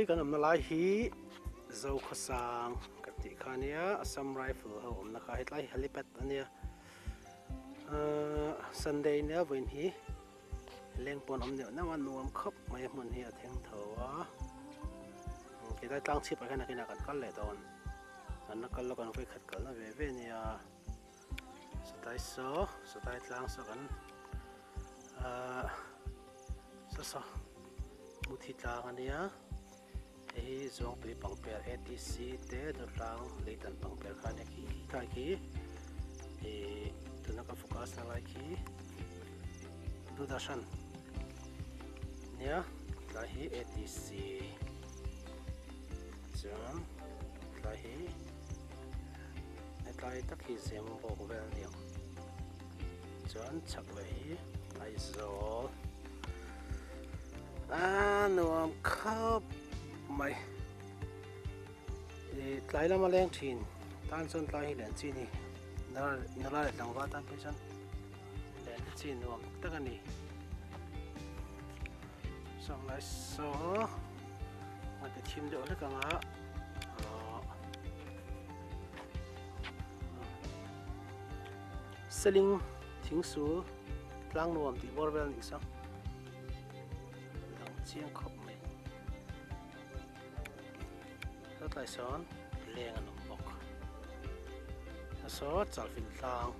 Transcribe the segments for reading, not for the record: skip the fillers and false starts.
Tlai kan awmna lai hi Zokhawsang kan tih kha ania, Assam Rifle ho awmna kha hetlai hi helipad ania. Ahh Sunday nia vawiin hi leng pawn awm neuh neuh a nuam khawp mai a hmun hi a theng tho a. Helai tlang chhip ah hian nakinah kan kal leh dawn, kan la kal lo kan vawikhat kalna ve ve ania. Satai saw satai tlang saw kan ahh saw saw muthi tlang a nia hei hi zawngtui pangper atc te dawtlang leitan pangper kha a nia khi tlai khi ihh tuna ka focus na lai khi Doordarshan nia tlai hi atc chuan tlai hi. Hetlai tak hi zem bawk vel a ni ang chuan chhak leh hi Aizawl a nuam khawp mai ih tlai lama leng thin tan chuan tlai hi len chi a ni nula leh tlangval tan phei chuan len chi nuam tak a ni sawnglai saw a ti thim deuh hlek ang a. Seling thingsul tlang nuam tih bawr vel anih saw lang chiang khawp mai hetlai sawn leng an awm bawk saw chalfilh tlang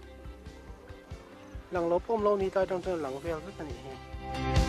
lang lo pawh awm lo ni tlai atang chuan lang vel vek anih hi.